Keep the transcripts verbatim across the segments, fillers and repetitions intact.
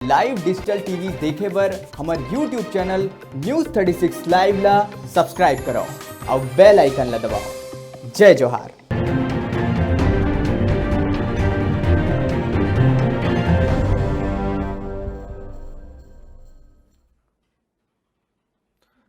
Live digital T V देखे बर हमर YouTube channel News thirty six Live ला subscribe करो और bell icon ला दबाओ। जय जोहार।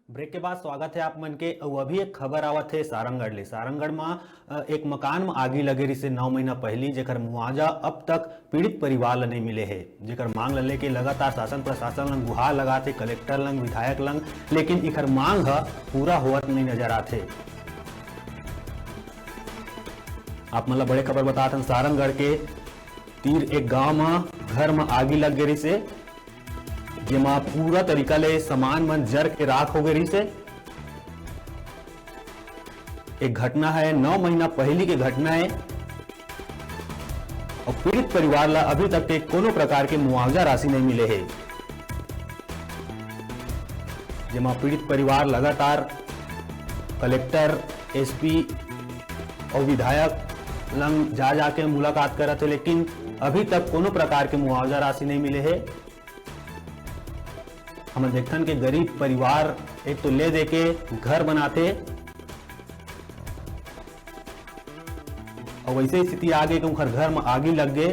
ब्रेक के बाद स्वागत है आप मन के। अउ अभी एक खबर आवत है सारंगढ़ ले। सारंगढ़ म अ, एक मकान म आगी लगे रिसे नौ महीना पहली, जेकर मुआवजा अब तक पीड़ित परिवार ल नहीं मिले हे, जेकर मांग ल लेके लगातार शासन प्रशासन लंग गुहार लगात हे, कलेक्टर लंग, विधायक लंग, लेकिन इखर मांग ह पूरा होवत नहीं नजर आत हे। आप मन ल बड़े खबर बतात हन, सारंगढ़ के तीर एक गांव म घर म आगी लग गे रिसे, जेमा पूरा तरीका ले सामान मन जर के राख हो गे रिसे। एक घटना है, नौ महीना पहली के घटना है, और पीड़ित परिवार ला अभी तक के कोनो प्रकार के मुआवजा राशि नहीं मिले हे, जेमा पीड़ित परिवार लगातार कलेक्टर, एसपी और विधायक लंग जा जाके मुलाकात करत हे, लेकिन अभी तक कोनो प्रकार के मुआवजा राशि नहीं मिले हे। हमन देखथन के गरीब परिवार एक तो ले दे के घर बनाथे, और वैसे स्थिति आ गई कि उनकर घर में आगी लग गए,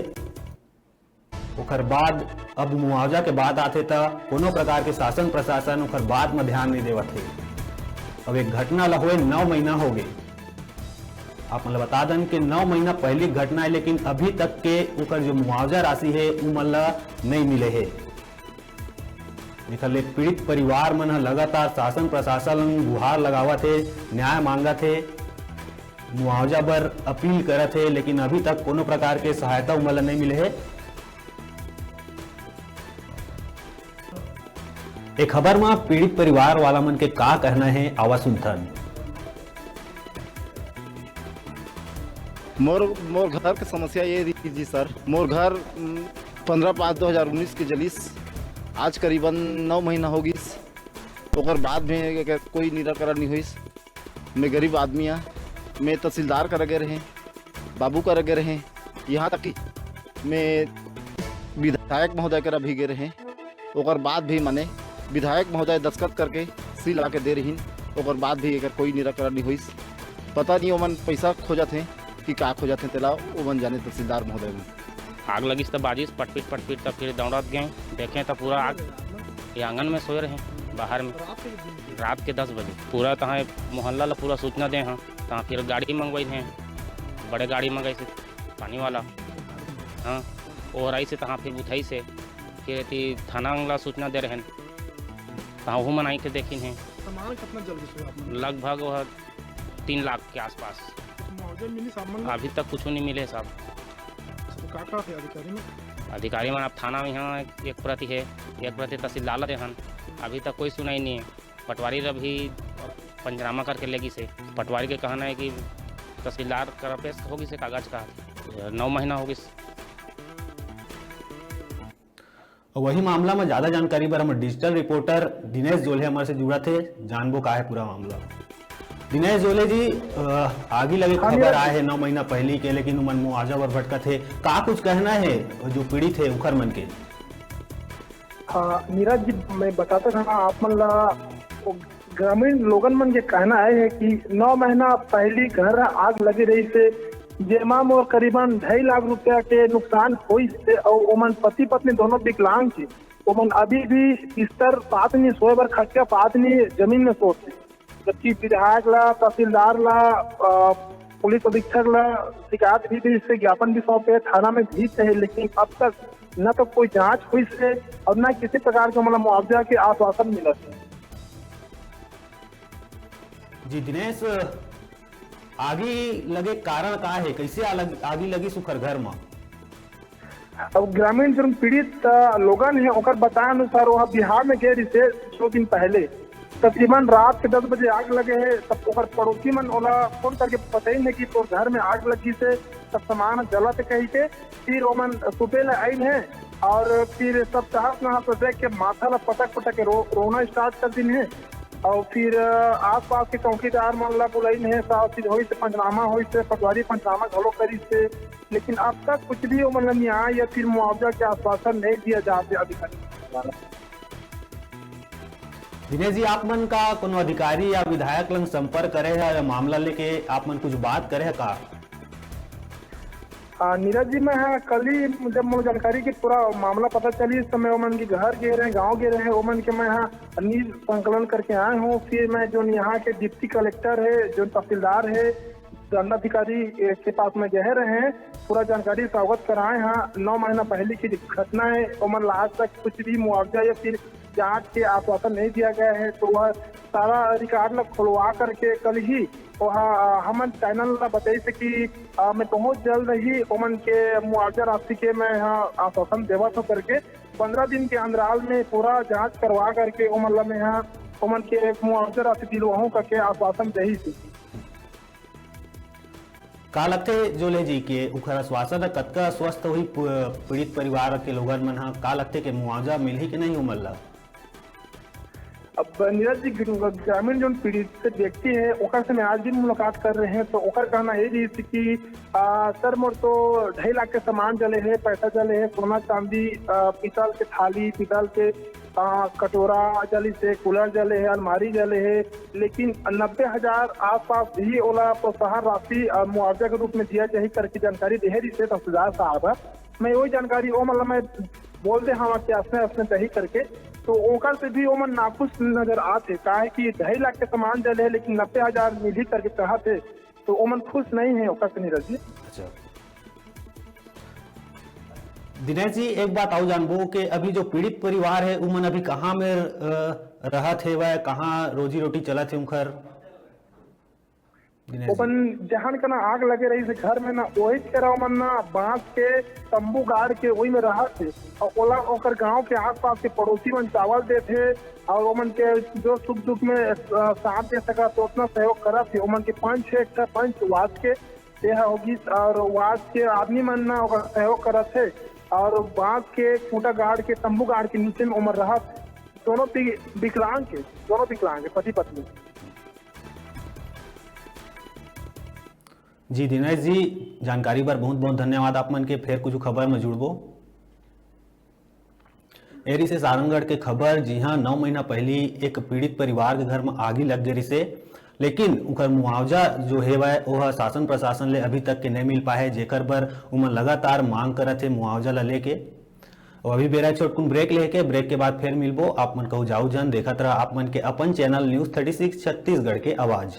ओकर बाद अब मुआवजा के बात आथे त कोनो प्रकार के शासन प्रशासन ओकर बात में ध्यान नहीं देवत हे। अब एक घटना ला होए नौ महीना हो गए। आप मन ल बता दन कि नौ महीना पहली घटना है, लेकिन अभी तक के ओकर जो मुआवजा राशि है, उ मन ल नहीं मिले हे। जेकर ले पीड़ित परिवार मन ह लगातार शासन प्रशासन ल गुहार लगावत हे, न्याय मांगत हे, मुआवजा बर अपील करत हे, लेकिन अभी तक कोनो प्रकार के सहायता उमन ल नहीं मिले हे। ए खबर म पीड़ित परिवार वाला मन के का कहना हे, आवा सुनथन। मोर मोर घर के समस्या ये रही जी सर। मोर घर पंद्रह पाँच दो हज़ार उन्नीस के जलिस। आज करीबन नौ महीना हो गिस। ओकर बाद में एकर कोई निराकरण नहीं होइस। मैं गरीब आदमी आ। मैं तहसीलदार करा गए रहे, बाबू करा गए रहे, यहाँ तक कि मैं विधायक महोदय करा भी गए रहे। ओकर बाद भी माने विधायक महोदय दस्तखत करके सील ला के दे रहीन। ओकर बाद भी एकर कोई निराकरण नहीं होइस। पता नहीं ओमन पैसा खोजत हैं कि का खोजत हैं, तेला ओमन जाने तहसीलदार महोदय मन। आग लगिस त बाजिस पटपिट पटपिट, त फिर दौड़त गए, देखे त पूरा आग ये आंगन में सोए रहे, बाहर में। रात के दस बजे पूरा तहाँ मोहल्ला ला पूरा सूचना दे हाँ। तहाँ फिर गाड़ी मंगवाई हैं, बड़े गाड़ी मंगाई से पानी वाला। हाँ, ओहराई से तहाँ फिर बुथाई से फिर एती थाना ला सूचना दे रहे हैं। तहाँ ओहू मन आई के देखिन हैं। सामान कितना जल्दी से आप मन लगभग वह तीन लाख के आसपास। मुआवजा मिली सामान ला? अभी तक कुछ नहीं मिले साहब। तो का का थे अधिकारी में? अधिकारी मन अब थाना में यहाँ एक प्रति है, एक प्रति तहसीलदार ला देहन। अभी तक कोई सुनाई नहीं है। पटवारी ला भी पंचनामा करके ले गिसे। पटवारी के कहना है कि तहसीलदार करा पेश हो गिसे कागज का, नौ महीना हो गिस। और वही मामला में ज्यादा जानकारी बर हमर डिजिटल रिपोर्टर दिनेश जोले हमर से जुड़ा थे, जानबो का है पूरा मामला। दिनेश जोले जी, अ, आगी लगे खबर आए है नौ महीना पहली के, लेकिन उमन मुआवजा बर भटकत है। का कुछ कहना है जो पीड़ित है उखर मन के? हाँ, नीरज जी, मैं बताता था आप मन ला, वो ग्रामीण लोगन मन के कहना है, है कि नौ महीना पहली घर आग लगी रही से, जेमा मोर करीबन ढाई लाख रुपया के नुकसान होइस हे, अउ ओमन पति पत्नी दोनों विकलांग थे। ओमन अभी भी बिस्तर पात नहीं, सोए बर खटिया पात नहीं, जमीन में सोते। जबकि विधायक ला, तहसीलदार ला, अ, पुलिस अधीक्षक ला शिकायत भी दी, इससे ज्ञापन भी सौंपे, थाना में भी थे, लेकिन अब तक न तो कोई जांच हुई से और न किसी प्रकार के मतलब मुआवजा के आश्वासन मिला से। जी दिनेश, आगी लगे कारण का है, कैसे आलग-, आगी लगी सुखर घर में? अब ग्रामीण जो पीड़ित, अ, लोगन है, ओकर बताए अनुसार, वह बिहार में गए रिसे दो दिन पहले, तकरीबन रात के दस बजे आग लगे है। तब ओकर पड़ोसी मन ओला फोन करके बताइन है कि तोर घर में आग लगी से, सब सामान जलत कही के। फिर ओमन सुते ला आइन है और फिर सब तहस नहस देख के माथा ला पटक पटक के रो, रोना स्टार्ट कर दिन है। और फिर, अ, आसपास के चौकीदार मन ला बुलाइन हे, साफ सिधोई से पंचनामा होइस हे, पटवारी पंचनामा घलो करिस हे, लेकिन अब तक कुछ भी ओमन ला न्याय या फिर मुआवजा के आश्वासन नहीं दिया जात हे अधिकारी द्वारा। दिनेश जी, आप मन का कोनो अधिकारी या विधायक लंग संपर्क करे हे या मामला लेके आप मन कुछ बात करे हे का? हाँ, नीरज जी, मैं हा कल ही, जब मोला जानकारी के पूरा मामला पता चली, तो मैं ओमन के घर गे रहे, गांव गे रहे, ओमन के मैं हा नीर संकलन करके आए हूँ। फिर मैं जो यहाँ के डिप्टी कलेक्टर है, जो तहसीलदार है, दंडाधिकारी, ए, के पास मैं गए रहे, पूरा जानकारी से अवगत कराए। हाँ, नौ महीना पहले की घटना है, ओमन ला आज तक कुछ भी मुआवजा या फिर जांच के आश्वासन नहीं दिया गया है। तो वह सारा रिकॉर्ड ला खुलवा करके कल ही वह, अ, हमन चैनल ला बताइस कि, अ, मैं बहुत जल्द ही ओमन के मुआवजा राशि के मैं यहाँ आश्वासन देवत हूँ करके, पंद्रह दिन के अंतराल में पूरा जांच करवा करके ओमन ला मैं यहाँ ओमन के मुआवजा राशि दिलवाहूँ करके आश्वासन देहिस। का लगथे जोले जी के उखर आश्वासन ह कतका आश्वस्त होही पु-, पीड़ित परिवार के लोगन मन ह? का लगथे के मुआवजा मिलही कि नहीं ओमन ला? अब नीरज जी, ग्रामीण जो पीड़ित व्यक्ति है, ओकर से मैं आज भी मुलाकात कर रहे हैं, तो ओकर कहना ये रही थी कि, आ, सर, मोर तो ढाई लाख के सामान जले है, पैसा जले है, सोना चांदी, आ, पीतल के थाली, पीतल के, आ, कटोरा जलिस है, कूलर जले है, अलमारी जले है, लेकिन नब्बे हजार आसपास ही ओला प्रोत्साहन राशि, आ, मुआवजा के रूप में दिया जाही करके जानकारी देहे रहिस हे तहसीलदार साहब ह। मैं वही जानकारी ओमन ला मैं बोल दे हवा कि असने असने दही करके, तो ओकर से भी ओमन नाखुश नजर आत हे, काहे कि ढाई लाख के सामान जले है, लेकिन नब्बे हजार मिलही करके कहत हे, तो ओमन खुश नहीं है ओकर से, नीरज जी। अच्छा दिनेश जी, एक बात अउ जानबो कि अभी जो पीड़ित परिवार है, उमन अभी कहाँ में, अ, रहत हेवय, कहाँ रोजी रोटी चलत हे उनकर? दिनेश जी। ओमन जहान कना आग लगे रहिस घर में ना, ओही तेरा ओमन ना बांस के तंबू गाड़ के ओही में रहत हे, और ओला ओकर गांव के आसपास के पड़ोसी मन चावल देत हे, और ओमन के जो सुख दुख में, अ, साथ दे सकत हे, उतना सहयोग करत हे। ओमन के पंच हे, एक ठा पंच वास के, तेहा होगिस, और वास के आदमी मन ना ओकर सहयोग करत हे, और बांस के खूंटा गाड़ के, तंबू गाड़ के नीचे में ओमन रहत हे। दोनों वि-, विकलांग के, दोनों विकलांग के पति पत्नी। जी दिनेश जी, जानकारी बर बहुत बहुत धन्यवाद आप मन के। फेर कुछ खबर में जुड़बो। ए रिसे सारंगढ़ के खबर, जिहां नौ महीना पहली एक पीड़ित परिवार के घर में आगी लग गे रिसे, लेकिन उकर मुआवजा जो हेवय, ओह शासन प्रशासन ले अभी तक के नहीं मिल पाए, जेकर बर उमन लगातार मांग करत हे मुआवजा ला लेके। और अभी बेरा छोटकुन ब्रेक लेके, ब्रेक के बाद फेर मिलबो। आप मन कहू जाऊ जन, देखत रहा आप मन के अपन channel news thirty six Chhattisgarh के आवाज़।